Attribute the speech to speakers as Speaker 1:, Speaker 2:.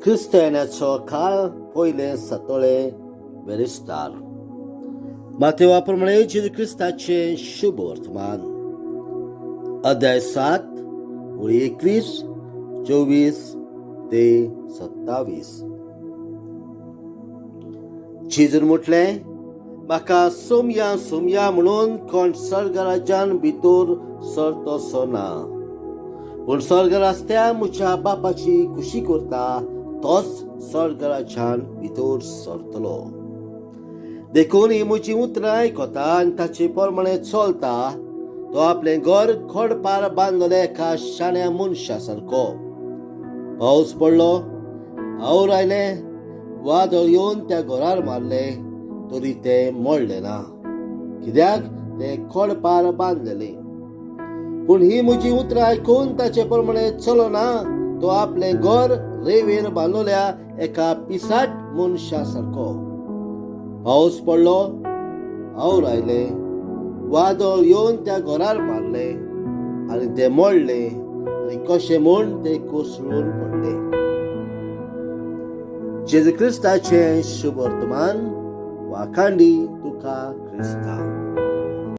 Speaker 1: क्रिस्तांवाचो काळ पयलें सातोळें वेरिस्तार. मातेवा प्रमाणे जेजू क्रिस्ताचें शुभ वर्तमान, अध्याय 7, ओळी 21, 24 ते 27. जेजून म्हटलें, म्हाका सोमया सोमया म्हणून कोण सर्गराज्यान भितर सरतसो ना, पूण सर्ग रस्त्या म्हज्या बापाची खुशी करता तोच सर्गराज्यान भितर सरतलो. देखून ही म्हजी उतरां आयकता आनी ताचे प्रमाणे चलता तो आपलें घर खडपार बांदलेल्या एका शाण्या मनशा सारको. पावस पडलो, our आयलें, वादळ येवन त्या घरार मारलें, तरी तें मोडलें ना, कित्याक तें खडपार बांदलेलें. पूण ही म्हजी उतरां आयकून ताचे प्रमाणे चलना तो आपलें घर रेंवेर बांदलेल्या एका पिसाट मनशा सारको. पावस पडलो, our आयलें, वादळ येवन त्या घरार मारलें आनी तें मोडलें आनी कशें म्हूण तें कोसळून पडलें. जेजू क्रिस्ताचें शुभ वर्तमान. वाखांडी तुका क्रिस्ता.